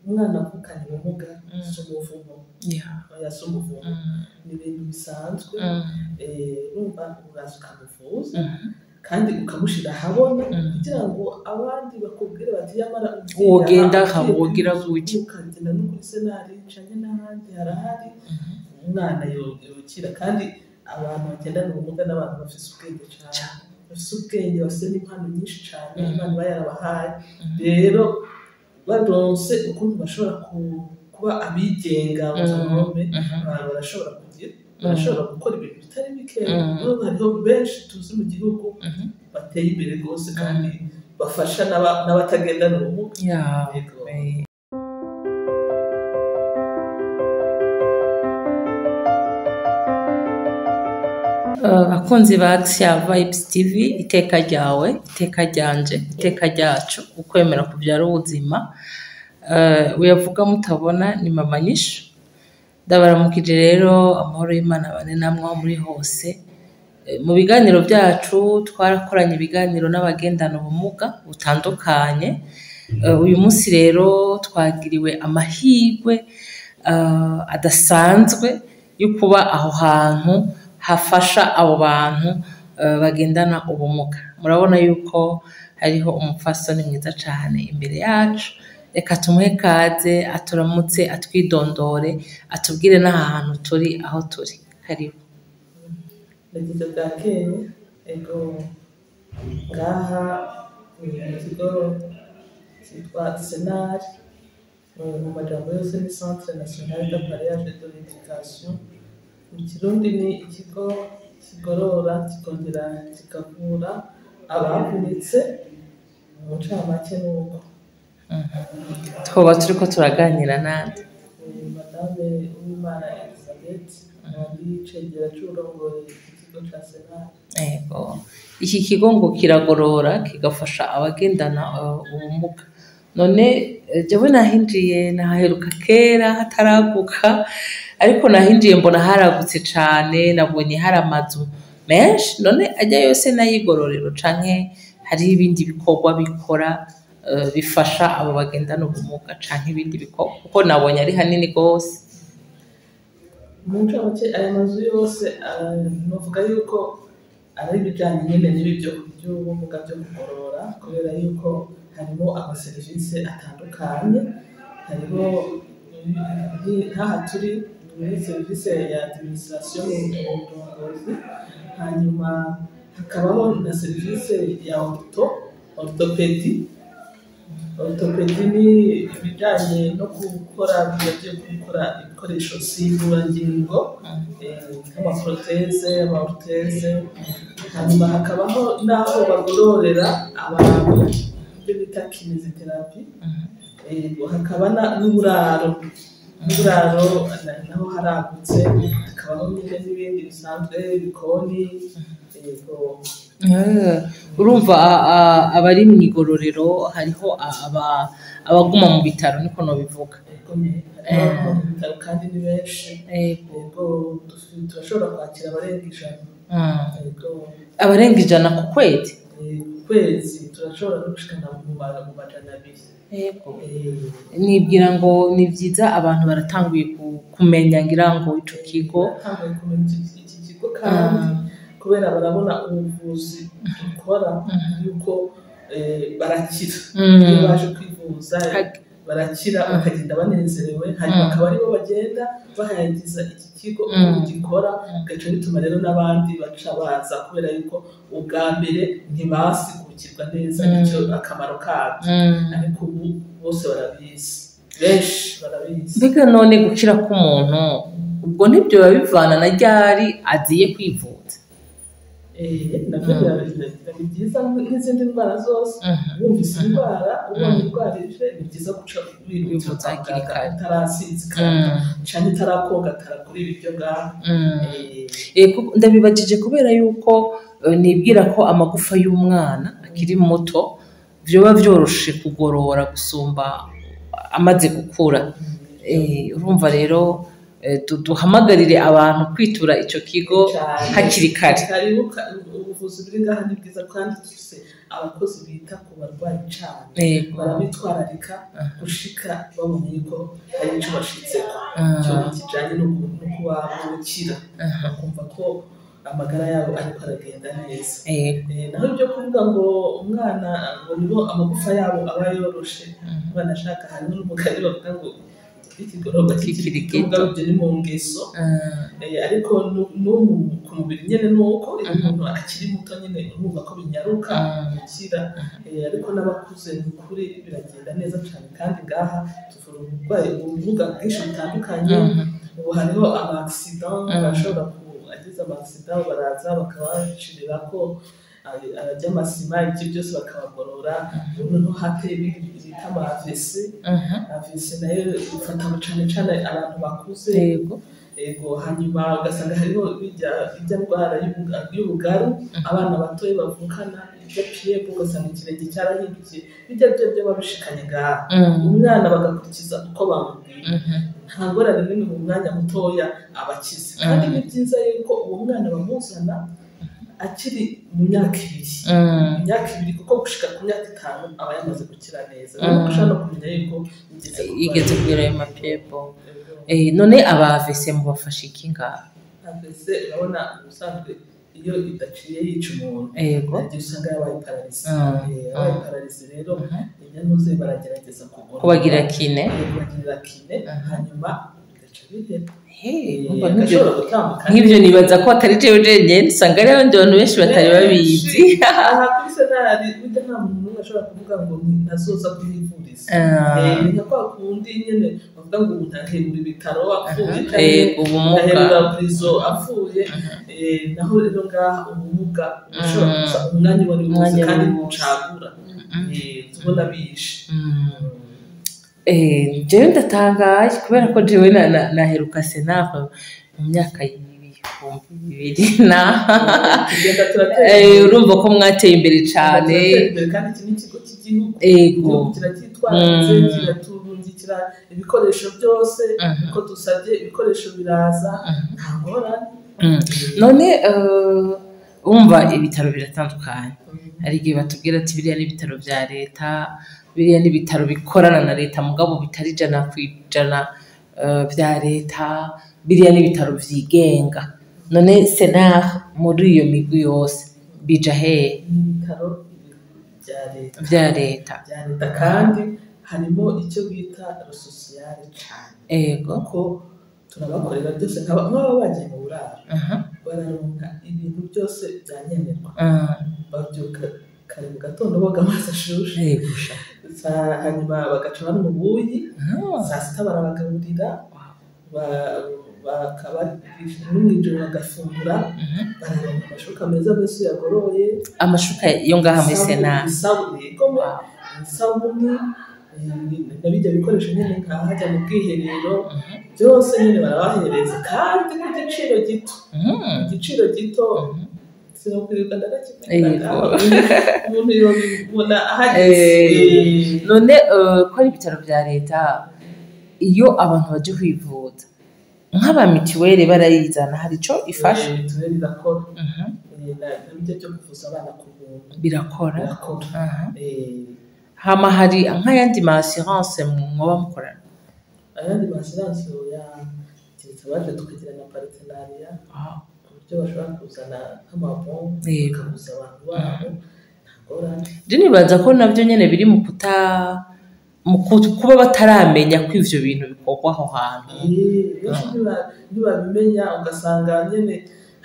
Umwana avukanye ubumuga si umuvumo. Oya, si umuvumo, ni ibintu bisanzwe. Urumva, uraza ukamuvuza kandi ukamushira ahabona kugira ngo abandi bakubwire bati yamara ugiye Wogenda aha, ugiye wogira kwivuza, gutya. Ukagenda no kuri CNAR canke n'ahandi harahari, umwana yokira. Kandi abantu bagendana ubumuga n'abantu bafise ubwenge cane, bafise ubwenge, bafise n'impano nyinshi cane. Imana iba yarabahaye. Rero baronse ukuntu bashobora kuba abigenga, autonome, barashobora kugira, barashobora gukora ibintu bitari bike. Rero hariho benshi tuzi mu gihugu bateye imbere rwose kandi bafasha n'abatagendana ubumuga. Yego. Bakunzi ba Axia Vibes TV, iteka ryawe, iteka ryanje, iteka ryacu, ukwemera kubyara ubuzima. Uyavuga mutabona ni Mama Nyishu. Ndabaramukije rero, amahoro y'Imana abane namwe aho muri hose. Mu biganiro byacu twarakoranye ibiganiro n'abagendana ubumuga butandukanye. Uyu munsi rero twagiriwe amahirwe adasanzwe yo kuba aho hantu hafasha abo bantu bagendana ubumuga. Murabona yuko hariho umupfasoni mwiza cane imbere yacu. Reka tumuhe kaze, aturamutse, atwidondore, atubwire n'aha hantu turi aho turi. Karibu. Nagize bwakeye. Ego, ngaha ni mu kigo cyitwa CNAR, mu majambo yose ni Centre National d'Appareillage de l'Education. Mu Kirundi ni ikigo kigorora kikongera kikavura abavunitse, mu ncamake nuko. Twoba turiko turaganira nande? Madame Uwimana Elizabeth, nkaba ndi icegera c'uwurongoye iki kigo ca CNAR. Ego. Iki kigo ngo kiragorora kigafasha abagendana ubumuga. None jewe nahinjiye, nahaheruka kera hataraguka, ariko nahinjiye mbona haragutse cane, nabonye hari amazu menshi. None ajya yose n'ayigororero canke hariho ibindi bikorwa bikora bifasha abo bagendana ubumuga canke ibindi bikorwa? Kuko nabonye ari hanini gose. Mu ncamake, aya mazu yose novuga yuko ari ibijanye nyene n'ibi vy'ubumuga vyo kugorora, kubera yuko harimo amaserivisi atandukanye. Hariho nk'aha turi muri serivisi ya administration, mu burongozi, hanyuma hakabaho na serivisi ya orthopédie. Orthopédie ni ibijanye no gukora byo gukora ibikoresho nsimburangingo, nk'amaprothèse, amaorthèse. Hanyuma hakabaho n'aho bagororera abantu, ibyo bita kinésithérapie. Hakaba n'uburaro naho haragutse, hakabaho nyine n'ibindi bisanzwe, ibikoni, yego. Urumva abari mw'igororero, hariho abaguma mu bitaro, niko nobivuga. Yego, hariho abaguma mu bitaro kandi ni benshi. Yego, turashobora kwakira abarenga 100. Yego. Abarenga 100 ku kwezi? Ku kwezi turashobora no gushikana mu 200. Nibwira ngo ni vyiza, abantu baratanguye kumenya ngira ngo ico kigo. Baratanguye kumenya iki kigo, kandi kubera barabona ubuvuzi dukora yuko barakira. Iyo baje kwivuza barakira, bakagenda banezerewe, hanyuma akaba aribo bagenda bahayagiza iki kigo uko gikora, bigaca bituma rero n'abandi baca baza, kubera yuko ubwa mbere ntibasigukirwa neza icyo akamaro kabyo, ariko ubu bose barabizi, benshi barabizi. Mbega none gukira k'umuntu ubwo ntibyo biba bivana na ryari aziye kwivuza? Navyo ni byiza nk'izindi ndwara zose. Wumvise indwara, ubonye indwara ije, ni byiza guca wihutira Kwivuza kwa hakiri muganga kare. utarasinzikara canke itarakongatara kuri ibi byo ngaho. Ndabibajije kubera yuko nibwira ko amagufa y'umwana akiri muto vyoba vyoroshe kugorora gusumba amaze gukura. Urumva rero duhamagarire abantu kwitura ico kigo Cane. hakiri kare. Karibu, ubuvuzi buri ngaha ni bwiza, kandi dufise abakozi bita ku barwayi cane. Barabitwararika gushika babonye yuko hari ico bashitseko, cyo kijanye no kuba bokira, bakumva ko amagara yabo ariko aragenda neza. Naho ibyo kuvuga ngo umwana ngo nibo amagufa yabo aba yoroshe, umwana ashaka, hariho n'umugani bavuga ngo ikigororwa kikiri kikiri gito. gito, mugabo ibyo ni mu ngeso. Ariko n'ubu ku mubiri nyene nuko iyo umuntu akiri muto nyene urumva ko binyaruka gukira. Ariko n'abakuze ni ukuri biragenda neza cane, kandi ngaha tuvura uburwayi, ubumuga bwinshi butandukanye. Ubu hariho ama accident, bashobora ku agize ama accident baraza bakabashirirako arajya amasima, ibyo byose bakabagorora. Ubu noneho hateye ibindi bita ama AVC. AVC nayo ifata cane cane abantu bakuze. Ego, hanyuma ugasanga hariho bijya ndwara y'ubugaru abana batoya bavukana, ibyo pied-bot, ugasanga ikirenge cyarahindukiye, bijya byo byo babishikanye ngaha, umwana bagakurikiza uko bamubwiye, nta ngorane n'imwe, mu mwanya mutoya abakize. Kandi ni byiza yuko uwo mwana bamuzana akiri mu myaka 2, imyaka 2, kuko gushika ku myaka 5 aba yamaze gukira neza, rero ushobora no kumenya yuko yigeze kurwara. Yigeze kugira ayo ma pied-bot. Ego. None aba AVC mubafasha iki ngaha? AVC urabona ubusanzwe iyo idaciye yica umuntu, igihe usanga yabaye paralysie. Yabaye paralysie rero, inyanuze baragerageza kugorora, kubagira kiné. Kubagirira kiné, hanyuma bigaca bihera. Hey, umva nk'ivyo Agashobora gutambuka. Nk'ivyo nibaza ko atari jewe jenyene, usanga ari abandi bantu benshi batari babizi. Aha kuri Senari burya nta muntu n'umwe ashobora kuvuga ngo ntazoza kuhivuriza. Ni nka kwa kundi nyene bavuga ngo umuntu ahebura ibitaro apfuye, canke Ubumuga. ahebura prison apfuye. Naho rero ngaha ubumuga ushobora kuza umwanya uwo ari wo wose, Umwanya kandi uwo ari wo wose. ntucagura. Tubona bishe. Jewe ndatangaye kubera ko jewe naheruka Senari mu myaka y'2000 na Tugenda turatera imbere. Urumva ko mwateye imbere cane. Turatera imbere, kandi iki ni ikigo cy'igihugu. Igihugu kiracyitwararitse, kiraturungikira ibikoresho byose. Uko dusabye ibikoresho biraza, nta ngorane. None wumva ibitaro biratandukanye, hari igihe batubwira ati biriya ni ibitaro vya leta, biriya ni ibitaro bikorana na leta mugabo bitari 100% vya leta, biriya ni ibitaro vyigenga. None Senar muri iyo migwi yose bija hehe? Ni ibitaro bya leta. Vya leta. Bya leta, kandi harimo icyo bita social cane, kuko turabakorera byose nk'ababa bagiye mu buraro, bararonka ibintu byose bya nkenerwa. Babyuka kare mu gatondo boga amazi ashushe. Yego sha. Hanyuma bagaca banywa ubuyi. Saa sita barabagaburira, bakaba no mw'ijoro bagafungura. Bararonka amashuka meza meza yagoroye. Amashuka yo ngaha muri Senar? Isabune, yego, isabune, na bijya bikoresho nyine nka hajya mu bwiherero, byose nyine barabahereza, kandi ku giciro gito, igiciro gito. Sinokwirirwa ndanakivuga, umuntu yobibona ahageze. None ko ari ibitaro vya leta, iyo abantu baje kwivuza nk'aba mituweli barayizana, hari ico ifasha? Mituweli irakora. Na bijya byo kuvuza abana ku buntu. Birakora? Birakora. Hama hari nk'ayandi ma assurance mwoba mukorana? Ayandi ma assurance ya keretse abaje tukagira na partenariat, ku buryo bashobora kuzana nk'amabon, bakaguza abantu babo, nta ngorane. Je nibaza ko navyo nyene biri mu kuta mu kuba bataramenya ko ivyo bintu bikorwa aho hantu. Benshi ntibabimenya, ugasanga nyene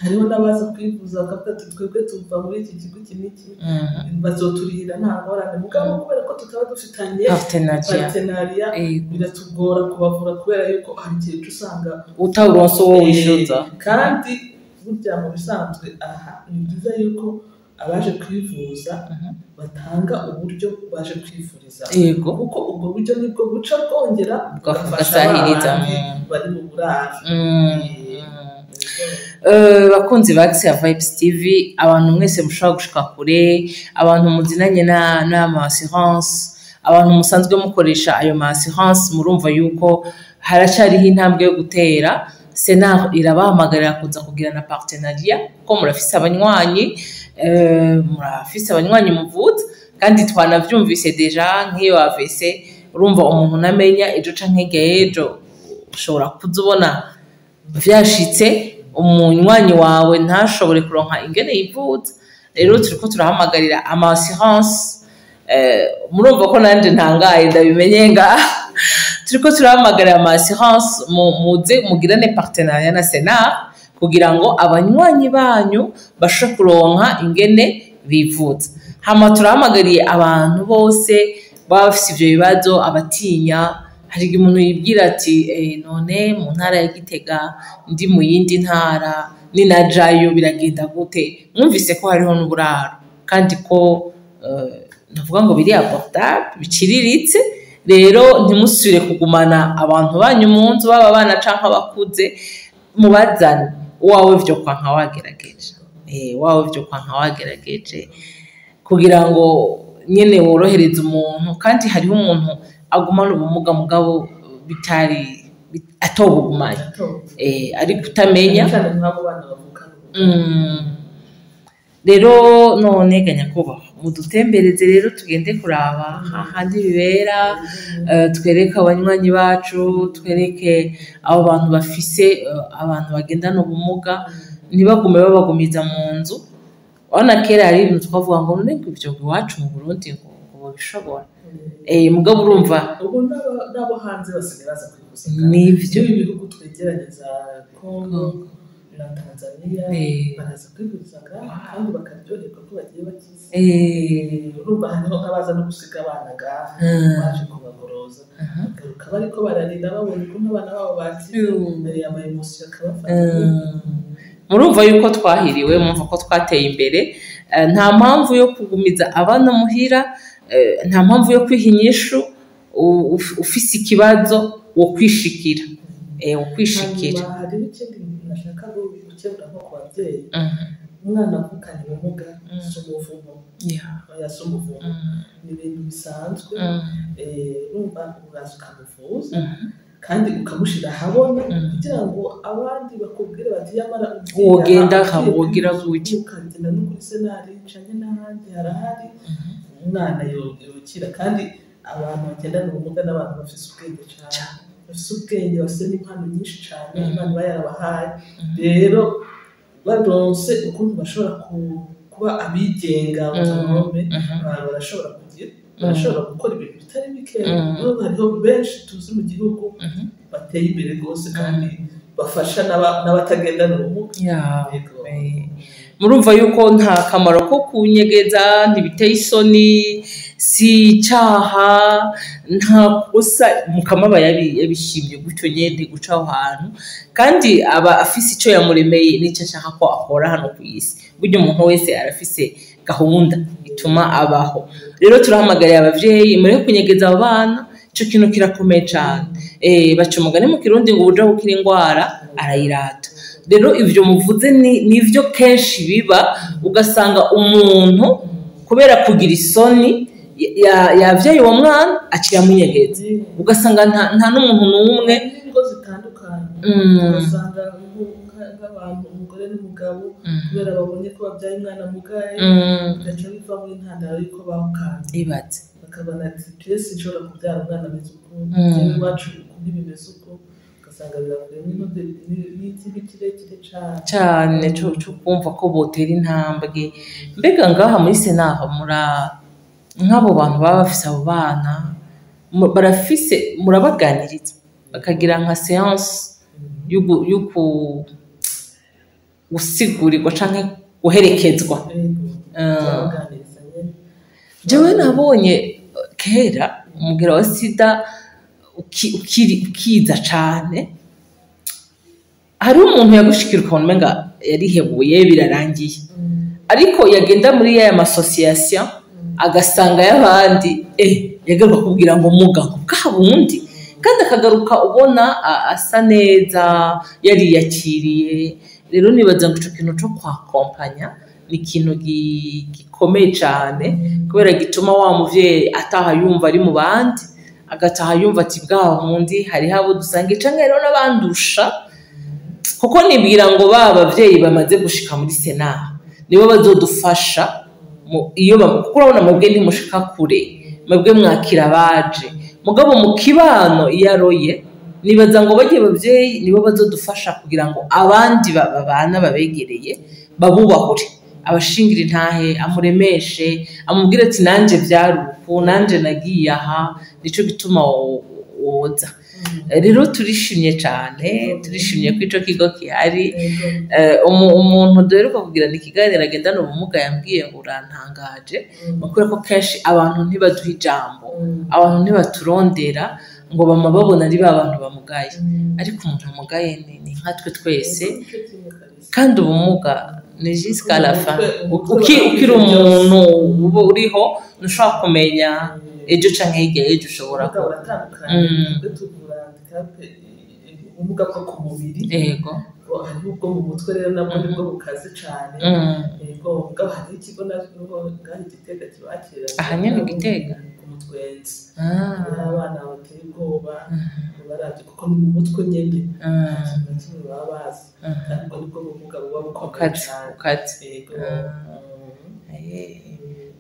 hariho n'abaza kwivuza bakavuga ati twebwe tuva muri iki kigo iki n'iki, bazoturihira nta ngorane, mugabo kubera ko tutaba dufitanye partenariat, partenariat, biratugora kubavura, kubera yuko hari igihe uca usanga utawuronse uwo wishyuza. Kandi burya mu bisanzwe aha ni byiza yuko abaje kwivuza batanga uburyo baje kwivuriza, kuko ubwo buryo nibwo buca bwongera bugafasha bugasahiriza. Babandi bari mu buraro. Bakunzi ba Axia Vibes TV, abantu mwese mushobora gushika kure, abantu muzinanye na n'ama assurance, abantu musanzwe mukoresha ayo ma assurance, murumva yuko Haracariho intambwe yo gutera. Senar irabahamagarira kuza kugirana partenariat, kuko murafise abanywanyi, murafise abanywanyi muvuza, kandi twanavyumvise déjà nk'iyo AVC. Urumva, umuntu unamenya ejo canke hirya y'ejo ushobora kuza ubona vyashitse, umunywanyi wawe ntashobore kuronka ingene yivuza. Rero turiko turahamagarira ama assurance, murumva ko nanje ntangaye ndabimenye ngaha. Turiko turahamagarira ama assurance, muze mugirane partenariat na Senar kugira ngo abanywanyi banyu bashobore kuronka ingene bivuza. Hama turahamagariye abantu bose baba bafise ivyo bibazo, abatinya. Hari igihe umuntu yibwira ati: "None mu ntara ya Gitega, ndi mu yindi ntara, ninajayo biragenda gute?" Mwumvise ko hariho n'uburaro, kandi ko navuga ngo biri abordable, biciriritse. Rero ntimusubire kugumana abantu banyu mu nzu, baba abana canke abakuze, mubazane. Uwawe vyo kwanka wagerageje, wawe vyo kwanka wagerageje, kugira ngo nyene worohereze umuntu. Kandi hariho umuntu agumana ubumuga mugabo bitari atobugumanye, ariko utamenya. Cyane nk'abo bana bavukana ubumuga. Rero none ga nyakubahwa, mudutembereze rero, tugende kuraba hahandi bibera, twereke abanywanyi bacu, twereke abo bantu bafise abantu bagendana ubumuga, ntibagume babagumiza mu nzu. Urabona, kera hari ibintu twavuga ngo none ngo ivyo ngo iwacu mu Burundi ngo bobishobora, mugabo urumva. Ubu n'abo hanze basigaye baza kwivuza ngaha. Nivyo. N'ibi bihugu twegeranye za Congo na Tanzania baraza kwivuza ngaha kandi bakaryoherwa ko bagiye bakize. Urumva, hariho nk'abaza no gusiga abana ngaha, baje kubagoroza, bagaruka bariko bararira babona ukuntu abana babo bakize. Ama émotions akabafata. Murumva yuko twahiriwe, murumva ko twateye imbere. Nta mpamvu yo kugumiza abana muhira, nta mpamvu yo kwiha inyishu. Ufise ikibazo wo kwishikira, wo kwishikira. Hanyuma hariho ikindi nashaka gukebura nko ku babyeyi. Umwana avukanye ubumuga si umuvumo. Oya, si umuvumo, ni ibintu bisanzwe. Urumva, uraza ukamuvuza kandi ukamushyira ahabona kugira ngo abandi bakubwire bati: "Yamara ugiye Wogenda aha, ugiye wogira kwivuza, gutya." Ukagenda no kuri Senar canke n'ahandi harahari, umwana yokira. Kandi abantu bagendana ubumuga n'abantu bafise ubwenge cane, bafise ubwenge, bafise n'impano nyinshi cane Imana iba yarabahaye. Rero baronse ukuntu bashobora kuba abigenga, autonome, barashobora kugira, barashobora gukora ibintu bitari bike. Rero hariho benshi tuzi mu gihugu bateye imbere rwose kandi bafasha n'abatagendana ubumuga. Yego. Murumva yuko nta kamaro ko kunyegeza, ntibiteye isoni, si icaha, nta kosa. Mukama aba yabishimye gutyo nyene guca aho hantu, kandi aba afise ico yamuremeye n'ico ashaka ko akora hano ku isi. Burya umuntu wese arafise gahunda ituma abaho. Rero turahamagariye abavyeyi, mureke kunyegeza abo bana, ico kintu kirakomeye cane. Baca umugani mu Kirundi ngo uwuja gukira ingwara arayirata. Rero ivyo muvuze nivyo kenshi biba, ugasanga umuntu kubera kugira isoni yavyaye uwo mwana aciye amunyegeza, ugasanga nta n'umuntu n'umwe. N'ingo zitandukanye, ugasanga nk'abantu, umugore n'umugabo, kubera babonye ko babyaye umwana mugaye, bigaca bivamo intandaro y'uko bahukanye. Ibaze. Bakabona ati: "Piyesi nshobora kubyara umwana ameze uku, jewe iwacu uku ntibimeze uko." Ugasanga biravuyemo n'ikibi kirekire cane. Cane, co kumva ko botera intambwe. Mbega ngaha muri Senar, mura nk'abo bantu baba bafise abo bana, barafise, murabaganiriza bakagira nka séance y'uku gusigurirwa canke guherekezwa? Yego. Turabaganiriza nyene. Jewe nabonye kera umugera wa sida ukiza cane, hariho umuntu yagushikira ukabona umenga yarihebuye, birarangiye, ariko yagenda muri ya ma association agasanga y'abandi, yagaruka kubwira ngo muga ngo bwa bundi, kandi akagaruka ubona asa neza, yariyakiriye. Rero nibaza ngo ico kintu co kwakompanya ni ikintu gikomeye cane, kubera gituma wa muvyeyi ataha yumva ari mu bandi. Agataha yumva ati bwa bundi hariho abo dusangiye, canke hariho n'abandusha, kuko nibwira ngo ba bavyeyi bamaze gushika muri Sénart nibo bazodufasha iyo kuko urabona mwebwe ntimushika kure, mwebwe mwakira abaje, mugabo mu kibano iyo aroye, nibaza ngo bagiye bavyeyi nibo bazodufasha kugira ngo abandi babana babegereye babubahure, abashingira intahe, amuremeshe, amubwire ati nanje vyari uku, nanje nagiye aha, nico gituma woza. Rero turishimye cane, turishimye ko ico kigo gihari. Umuntu duheruka kugirana ikiganiro agendana ubumuga yambwiye ngo urantangaje, kubera ko kenshi abantu ntibaduha ijambo, abantu ntibaturondera, ngo bama babona ari ba bantu bamugaye, ariko umuntu amugaye ni nkatwe twese, kandi ubumuga ni jusqu'à la fin. Ukiri umuntu uba uriho, ntushobora kumenya ejo canke hirya y'ejo ushobora Ubumuga kuba buratandukanye. Twe tuvura handicap, ubumuga bwo ku mubiri. Hariho ubwo mu mutwe rero, nabwo nibwo bukaze cane. Yego, mugabo hariho ikigo naho ngaho i Gitega kibakira. Aha nyene i Gitega? Ku Mutwenzi. Hariho abana bateye ubwoba baravye, kuko ni mu mutwe nyene, nta kintu na kimwe baba bazi, kandi ubwo nibwo bumuga buba bukomeye Ukaze cane. Ukaze. Yego.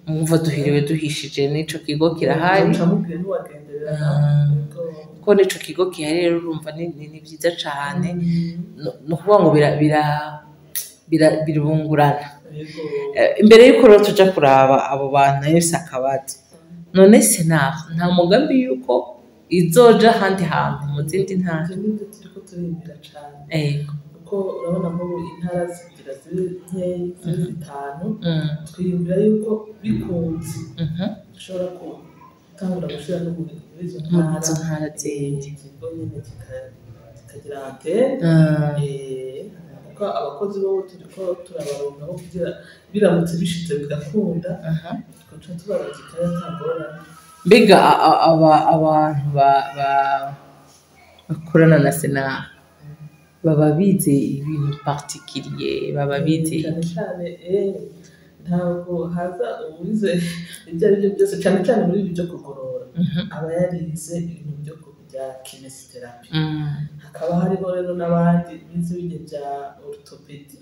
Mwumva duhiriwe duhishije, n'ico kigo kirahari. Uca mubwira ntiwagenderera. Yego. Ko n'ico kigo gihari rero, urumva ni vyiza cane. Ni ukuvuga ngo birungurana. Imbere y'uko rero tuja kuraba abo bantu, nayo mfise akabazo. None Sénart nta mugambi yuko izoja ahandi hantu mu zindi ntara? Ivyo nivyo turiko turiyumvira cane, kuko urabona nk'ubu intara zigira zibe nkeyi, zibe zitanu. Twiyumvira yuko bikunze dushobora gutangura gushira no muri izo Muri ntara. izo ntara zindi. Ikigo nyene kikagira antenne. Kuko abakozi bo turiko turabaronkaho, kugira biramutse bishitse bigakunda, tugaca tubarungikayo ata ngorane. Mbega abantu bakorana na Sénart baba bize ibintu particulier, baba bize Cane iki? cane, ntabwo haza uwize ibyo ari byo byose, cane cane muri ibi byo kugorora, aba yarize ibintu bya kinésithérapie. Hakaba hariho rero n'abandi bize ibintu bya orthopédie.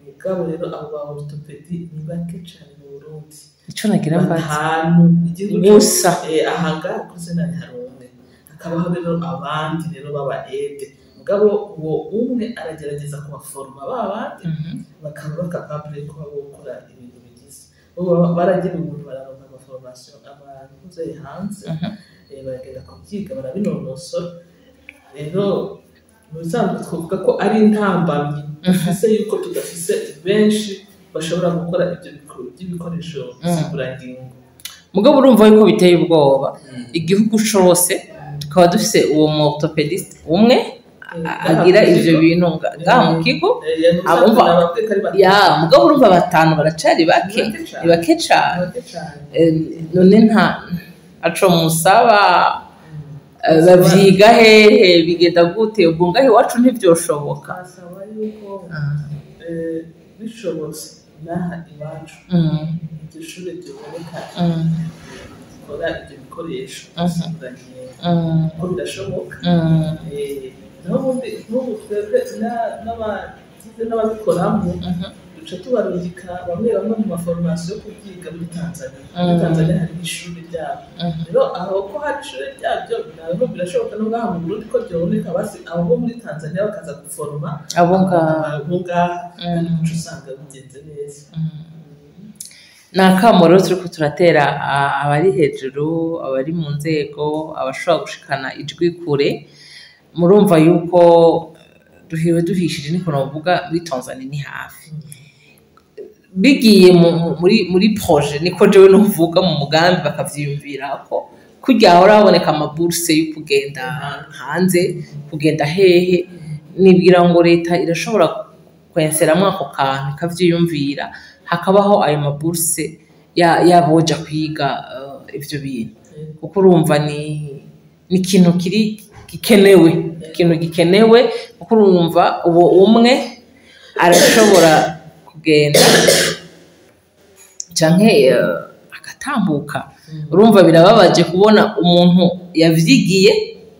Mugabo rero abo ba orthopédie ni bake cane mu Burundi. Ico nagira mbaze. Batanu igihugu Gusa. cose. Aha ngaha kuri Sénart hari umwe, hakabaho rero abandi rero baba aide, mugabo uwo umwe aragerageza kubaforoma ba bandi, bakaba bacapable kuba bokora ibintu bigize. Bo baragira ubuntu, bararonka amaformation abantu hanze, baragenda kubyiga, barabinonosora. Rero mu bisanzwe twavuga ko ari intambamyi dufise yuko tudafise benshi bashobora gukora ibyo by'ibikoresho nsimburangingo. Mugabo urumva yuko biteye ubwoba, igihugu cose tukaba dufise uwo mu orthopédiste umwe agira ivyo bintu ngaha mu kigo. Ya, mugabo urumva batanu baracari bake, ni bake cane. None nta aco musaba, bavyiga hehe, bigenda gute? Ubwo ngaho iwacu ntivyoshoboka? Basaba yuko bishobotse n'aha iwacu iryo shure ryoboneka rikora ibyo bikoresho nsimburangingo, kuko birashoboka. Naho ubundi nk'ubu twebwe n'abagize n'ababikoramo duca tubarungika bamwe bamwe mu maformation yo kubyiga muri Tanzania. Muri Tanzania hariho ishuri ryabo. Rero aho ko hari ishuri ryabyo, naho birashoboka no ngaha mu Burundi ko ryoboneka, basi abo bo muri Tanzania bakaza guforoma abo ngaho. Abo ngaha, kandi uca usanga bigenze neza. Ni akamo rero turiko turatera abari hejuru, abari mu nzego, abashobora gushikana ijwi kure. Murumva yuko duhiriwe duhishije, niko novuga. Muri Tanzania ni hafi, bigiye muri projet, niko jewe novuga, mu mugambi bakavyiyumvirako, kurya hahora haboneka amabourse yo kugenda hanze, kugenda hehe, nibwira ngo leta irashobora kwenseramwo ako kantu, ikavyiyumvira, hakabaho ayo mabourse y'aboja kwiga ivyo bintu, kuko urumva ni ikintu kiri gikenewe, ikintu gikenewe, kuko urumva uwo umwe arashobora kugenda canke agatambuka. Urumva birababaje kubona umuntu yavyigiye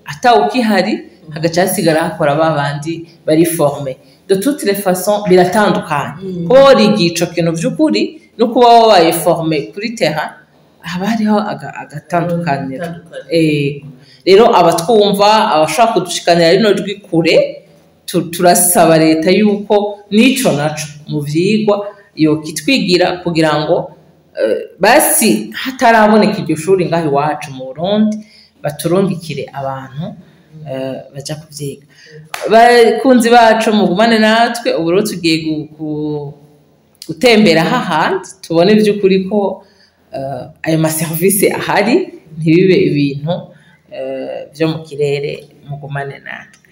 atawukihari, hagaca hasigara hakora babandi bari formés. De toutes les façons biratandukanye, kuba warigiye ico kintu vy'ukuri no kuba wabaye formé kuri terrain, haba hariho agatandukaniro. Rero abatwumva, abashaka kudushikanira rino jwi kure, turasaba leta yuko n'ico naco mu vyigwa yokitwigira, kugira ngo basi hataraboneka iryo shuri ngaho iwacu mu Burundi, baturungikire abantu baja kuvyiga. Bakunzi bacu, mugumane natwe. Ubu rero tugiye gutembera hahandi tubone vy'ukuri ko ayo maserivisi ahari, ntibibe ibintu vyo mu kirere. Mugumane natwe.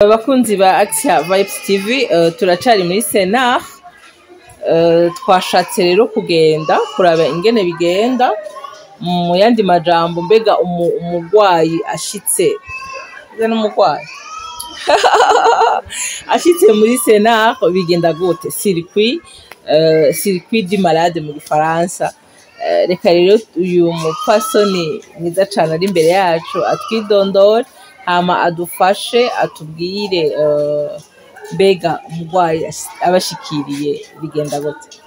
Abakunzi ba Axia Vibes TV, turacari muri Senar. Twashatse rero kugenda kuraba ingene bigenda. Mu yandi majambo, mbega umugwayi ashitse, mbega n'umugwayi ashitse muri Senar bigenda gute? Circuit du malade mu gifaransa. Reka rero uyu mupfasoni mwiza cane ari imbere yacu atwidondore, hama adufashe atubwire mbega umurwayi abashikiriye bigenda gute.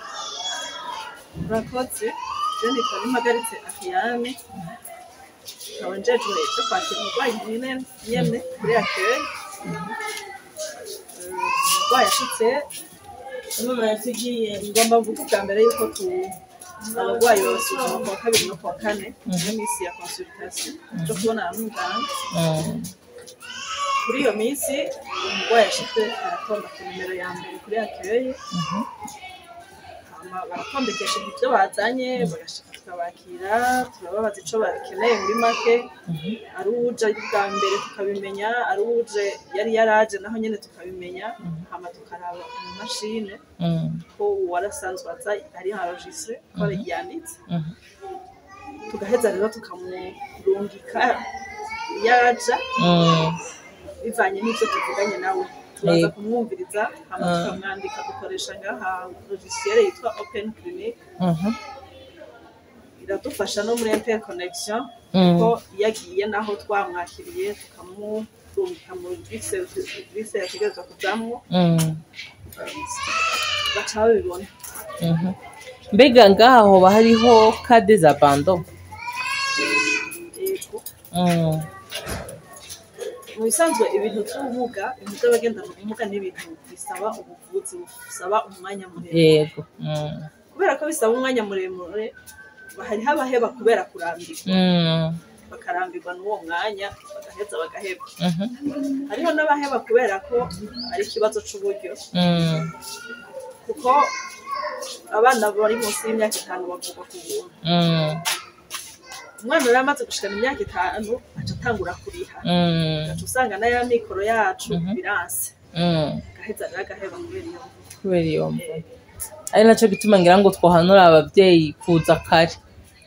Murakoze. Je nitwa Nimpagaritse Ariane, nkaba njejwe ivyo kwakira umurwayi nyene nyene kuri accueil. Umurwayi ashitse, ngomba mvuge ubwa mbere yuko abarwayi babasuzuma kuwa kabiri no kuwa kane, niyo minsi ya consultation yo kubonana n'umuganga. Kuri iyo minsi umurwayi ashitse aratonda ku nimero ya mbere kuri accueil, hama baratondekesha ivyo bazanye, bagashika tukabakira, turababaza ico bakeneye muri make. Ari uwuje ari ubwa mbere tukabimenya, ari uwuje yari yaraje naho nyene tukabimenya, hama tukaraba mu mashine ko uwarasanzwe aza ari enregistré, ko yanditse. Tugaheza rero tukamurungika iyo aja bivanye n'ivyo tuvuganye nawe. Turaza kumwumviriza, hama tukamwandika. Dukoresha ngaha logiciel yitwa Open Clinic, iradufasha no muri interconnexion, ko iyo agiye naho twamwakiriye tukamurungika mu bise yategerezwa kujamwo, baca babibona. Mbega ngaha hoba hariho cas des abandons? Yego. Mu bisanzwe ibintu vy'ubumuga, ibintu vy'abagendana ubumuga ni ibintu bisaba ubuvuzi busaba umwanya muremure. Kubera ko bisaba umwanya muremure, hariho abaheba kubera kurambirwa, bakarambirwa n'uwo mwanya, bagaheza bagaheba. Hariho n'abaheba kubera ko ari ikibazo c'uburyo, kuko abana bari munsi y'imyaka 5 bavurwa ku buntu. Umwana rero amaze gushikana imyaka 5 aca atangura kuriha, ugaca usanga n'aya mikoro yacu biranse, agaheza rero agaheba kubera iyo mvo. Kubera iyo mvo, ari naco gituma ngira ngo twohanura abavyeyi kuza kare,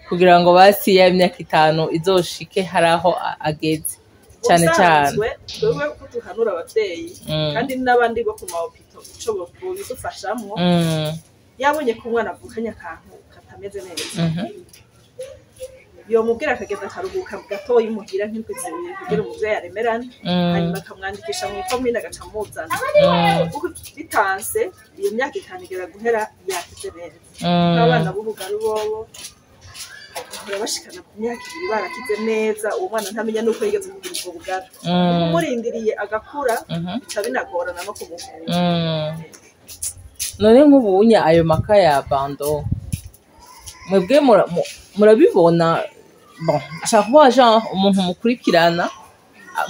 kugira ngo basi ya myaka 5 izoshike hari aho ageze cane cane. Ubusanzwe twebwe ko duhanura abavyeyi, kandi n'abandi bo ku ma hôpitaux, ico bobidufashamwo, yabonye ko umwana avukanye akantu katameze neza, yomubwira akagenda akaruhuka gatoyi muhira nk'indwi 2 kugira umuvyeyi aremerane, hanyuma akamwandikisha mu ikomine, agaca amuzana, kuko bitanse iyo myaka 5 igera guhera yakize neza. Nk'abana b'ubugaru bobo bahora bashikana ku myaka 2 barakize neza, uwo mwana ntamenya n'uko yigeze kugira ubwo bugara. Umurindiriye agakura, bica binagorana no kumuvura. None nk'ubunya ayo ma cas ya abandon, mwebwe murabibona? Bon, ashaka kuvuga genre umuntu mukurikirana,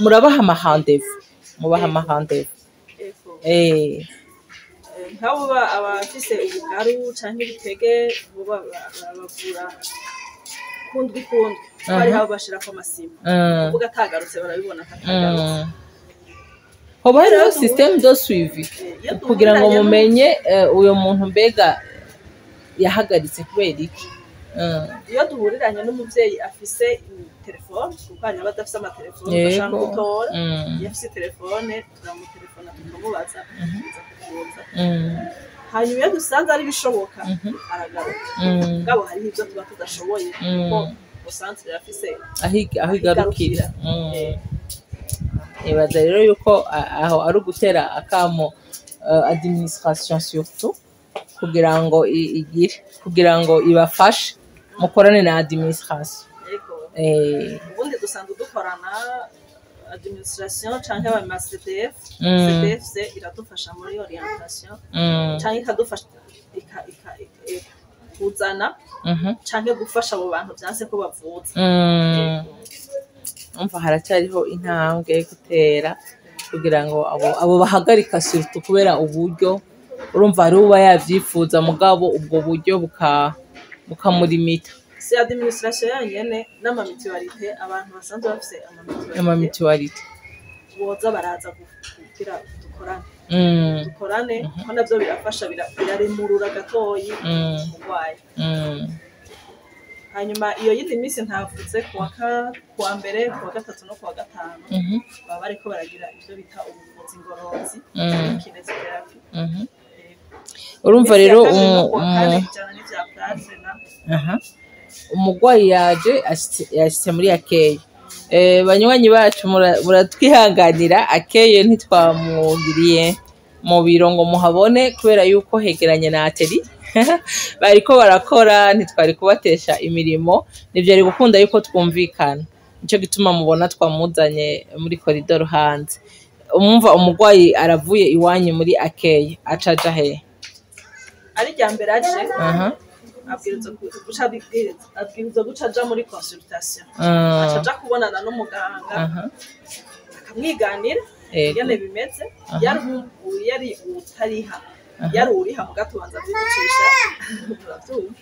murabaha ama rendez-vous, mubaha ama rendez-vous? Ego. Eh. Nk'abo abafise ubugaru canke ibitege bo barabavura kundwi kundwi, kuko hariho abo bashirako amasima, kuvuga atagarutse barabibona ko atagarutse. Hoba hariho Rero système de suivi iyo kugira ngo duhuriranye mumenye uyo muntu mbega yahagaritse kubera iki? Iyo duhuriranye n'umuvyeyi afise telefone, kuko hari n'abadafise amatelefone udashaka gutora, iyo afise telefone turamutelefona tukamubaza, tukaza kuvuza. Hanyuma iyo dusanze ari bishoboka, aragaruka. Mugabo hariho ibyo tuba tudashoboye, kuko centre irafise aho igarukira. Nibaza rero yuko aho ari ugutera akamo administration surtout, kugira ngo igire, kugira ngo ibafashe, mukorane na administration. Yego. Ubundi dusanzwe dukorana administration canke aba CDF. CDFC iradufasha muri orientation, canke ikadufasha kuzana canke gufasha abo bantu vyanse ko bavuza. Umva, haracyariho intambwe yo gutera kugira ngo abo bahagarika, surtout kubera uburyo. Urumva, hariho uba yavyifuza, mugabo ubwo buryo bukamurimita. Si administration yonyene, n'ama mutualité, abantu basanzwe bafise ama mutualité. Ama mutualité. Boza baraza kugira dukorane, dukorane, kuko navyo birafasha, biraremurura gatoyi umurwayi. Hanyuma iyo yindi minsi ntavuze, kuwa mbere, kuwa gatatu no kuwa gatanu, baba bariko baragira ivyo bita ubuvuzi ngorozi, kinésithérapie. Urumva rero Iminsi ya kabiri no kuwa kane ijana n'ivya plâtre na Aha. Umurwayi yaje, yashitse muri accueil. Banywanyi bacu, muratwihanganira, accueil ntitwamugiriye mu biro ngo muhabone, kubera yuko hegeranye na atelier bariko barakora, ntitwari kubatesha imirimo, ntivyari gukunda yuko twumvikana. Nico gituma mubona twamuzanye muri koridoro hanze. Umumva, umurwayi aravuye iwanyu muri accueil, aca aja hehe? Ari irya mbere aje, abwirizwa guca aja muri consultation, aca aja kubonana n'umuganga, akamwiganira ingene bimeze. Yari utariha, yari uriha, muga tubanza kugucisha, turavyumva,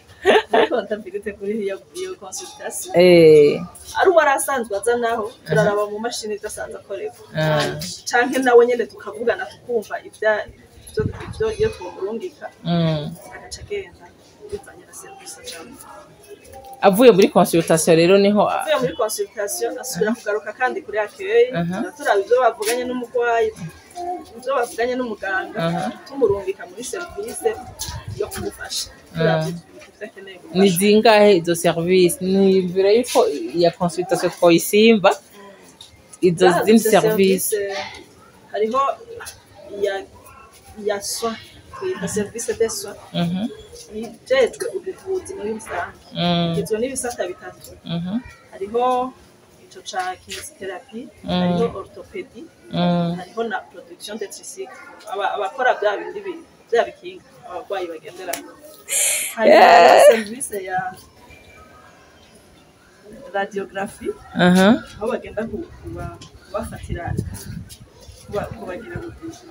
muri comptabilité kuri iyo consultation. Ari uwari asanzwe aza naho, turaraba mu mashini ibyo asanzwe akorerwa, canke nawe nyene tukavugana, tukumva ivyo iyo twomurungika, agaca agenda bivanye na serivisi ajamwo. Avuye muri consultation rero niho Avuye muri consultation, asubira kugaruka kandi kuri accueil. Turaba ivyo bavuganye n'umurwayi, ivyo bavuganye n'umuganga, tumurungika muri serivisi yo kumufasha, turavye ivyo akeneye Ni gufasha. zingahe izo service? Niyumvira yuko iya consultation twoyisimba, izo Ngaha zindi dufise service. Hariho iya soin, twita service de soins, ijejwe ubuvuzi muri rusange. Igizwe n'ibisata bitatu. Hariho ico ca kinésithérapie, hariho orthopédie, hariho na production de tricycle, abakora bya bindi bya bikinga abarwayi bagenderako. Hanyuma hariho service ya radiographie, aho bagenda kubafatira, kubagira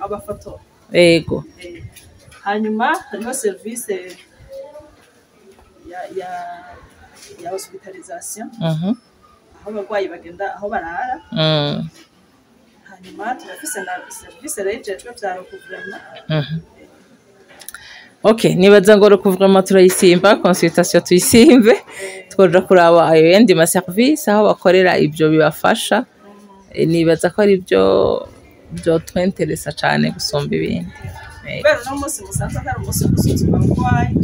abafoto. Hanyuma hariho service ya hospitalisation, aho abarwayi bagenda, aho barara. Hanyuma turafise na service rero ijejwe vya recouvrement. Ok, nibaza ngo recouvrement turayisimba, consultation tuyisimbe, twoja kuraba ayo yandi ma service aho bakorera ibyo bibafasha. Nibaza ko ari byo vyotwenteresa cane gusumba ibindi. Kubera uno munsi musanze atari umunsi wo gusuzuma abarwayi,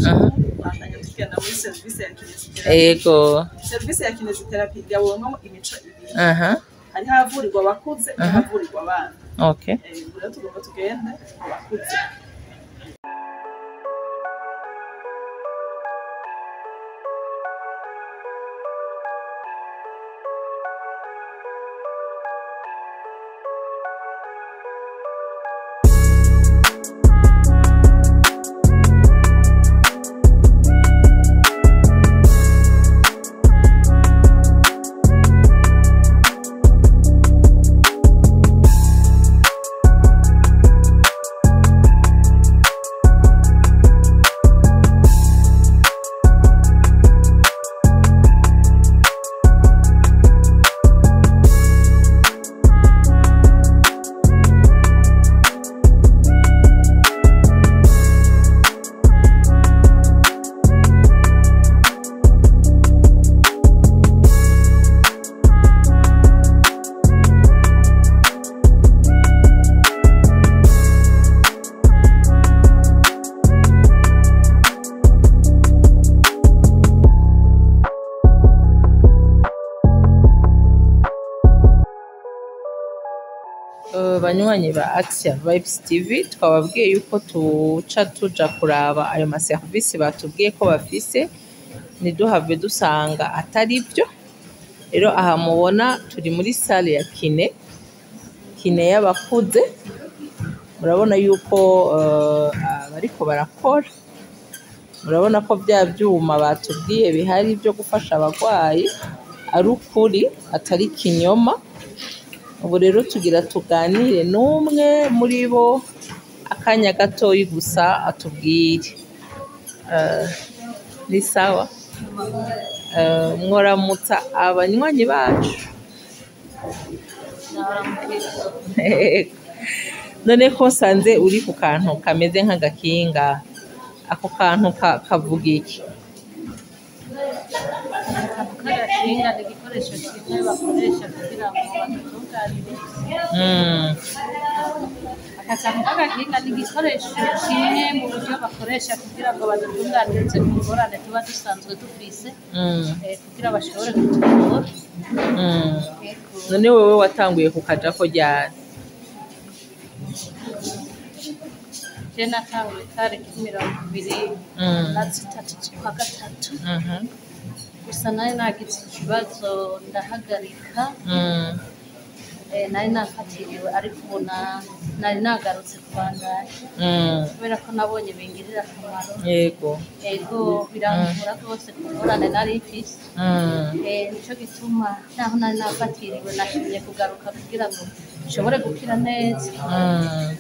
bandanya tugenda muri service ya kinésithérapie. Service ya kinésithérapie igabuwemwo imico ibiri. Hariho ahavurirwa abakuze n'ahavurirwa abana. Ubu rero tugomba tugende mu bakuze. Banywanyi ba Axia Vibes TV, twababwiye yuko tuca tuja kuraba ayo maserivisi batubwiye ko bafise, ntiduhave dusanga atari byo. Rero aha mubona turi muri salle ya kiné, kiné y'abakuze. Murabona yuko bariko barakora, murabona ko bya byuma batubwiye bihari byo gufasha abarwayi ari ukuri, atari kinyoma. Ubu rero tugira tuganire n'umwe muri bo akanya gatoyi gusa atubwire. Ni sawa. Mworamutsa abanywanyi bacu. None ko nsanze uri ku kantu kameze nk'agakinga, ako kantu kavuga iki? Akantu k'agakinga ni igikoresho kimwe bakoresha kugira ngo badutunganirize. Aka kantu k'agakinga ni igikoresho kimwe mu buryo bakoresha kugira ngo badutunganirize ku ngorane tuba dusanzwe dufise, kugira bashobore kutuvura. Yego. None wewe watanguye kukajako ryari? Je natanguye itariki 23 z'ukwa gatatu. Gusa nari nagize ikibazo ndahagarika. Nari nafatiriwe, ariko ubu nari nagarutse kubandanya kubera ko nabonye bingirira akamaro. Ego, biramvura rwose ku ngorane nari mfise. Nico gituma naho nari nafatiriwe nashimye kugaruka kugira ngo nshobore gukira neza.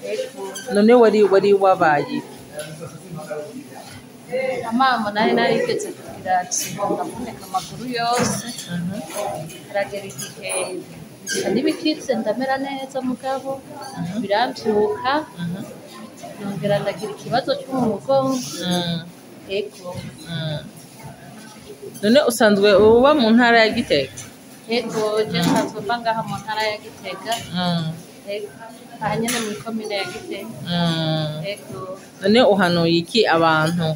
Ego. None wari wabaye iki? Amamo nari narigeze kugira accident, ndavunika amaguru yose. Haragera igihe bisa n'ibikitse ndamera neza, mugabo biramvyuka, nongera ndagira ikibazo cyo mu mugongo. Ego. None usanzwe uba mu ntara ya Gitega? Ego, je nsanzwe mba ngaha mu ntara ya Gitega. Ego, aha nyene muri komine ya Gitega. Ego. None uhanuye iki abantu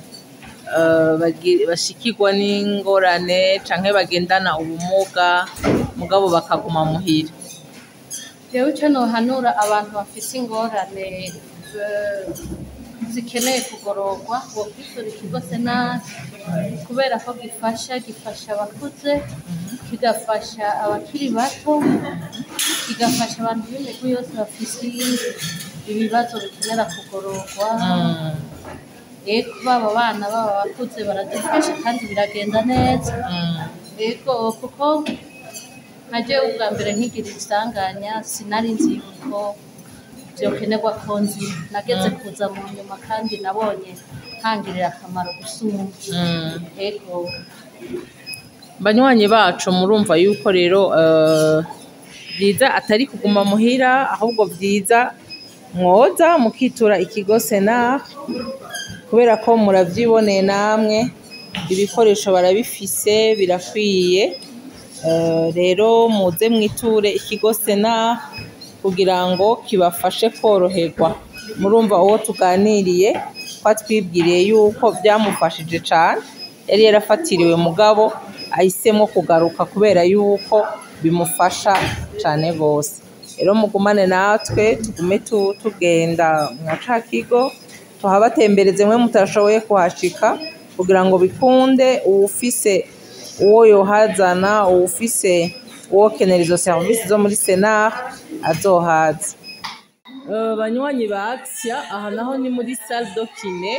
bashikirwa n'ingorane canke bagendana ubumuga mugabo bakaguma muhira? Jewe ico nohanura abantu bafise ingorane zikeneye kugororwa, bokwitura ikigo Senari, kubera ko gifasha abakuze, kigafasha abakiri bato, kigafasha abantu b'imigwi yose bafise ibibazo bikenera kugororwa. Ego, baba abana baba abakuze baradufasha kandi biragenda neza. Ego, kuko nka jewe ubwa mbere nkigira isanganya sinari nzi yuko vyokenerwa ko nzi, nageze kuza mu nyuma kandi nabonye hangirira akamaro gusumba. Ego. Banywanyi bacu, murumva yuko rero byiza atari kuguma muhira, ahubwo byiza mwoza mukitura ikigo Senar, kubera ko muravyiboneye namwe ibikoresho barabifise birakwiye. Rero muze mwiture ikigo Senar kugira ngo kibafashe koroherwa. Murumva uwo tuganiriye ko atwibwiriye yuko byamufashije cane, yari yarafatiriwe mugabo ahisemo kugaruka kubera yuko bimufasha cane gose. Rero mugumane natwe tugume tugenda mwa ca kigo, tuhabatembereze mwe mutashoboye kuhashika, kugira ngo bikunde uwufise uwo yohazana, uwufise uwokenera izo serivisi zo muri Senar azohaza. Banywanyi ba Axia, aha naho ni muri salle de kiné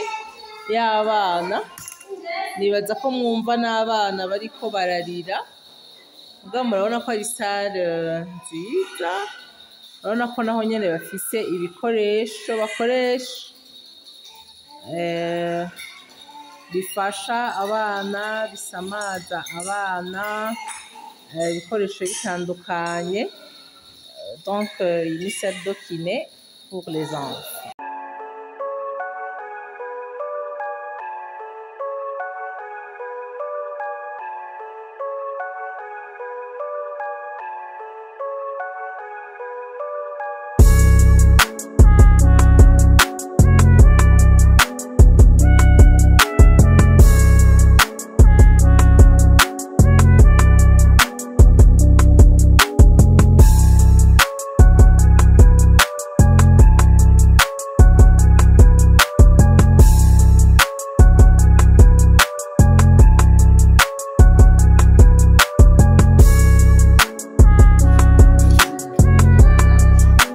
y'abana. Nibaza ko mwumva n'abana bariko bararira, mugabo murabona ko ari salle nziza. Urabona ko naho nyene bafise ibikoresho bakoresha bifasha abana, bisamaza abana, ibikoresho bitandukanye. Donc iyi ni salle de kiné pour les enfants.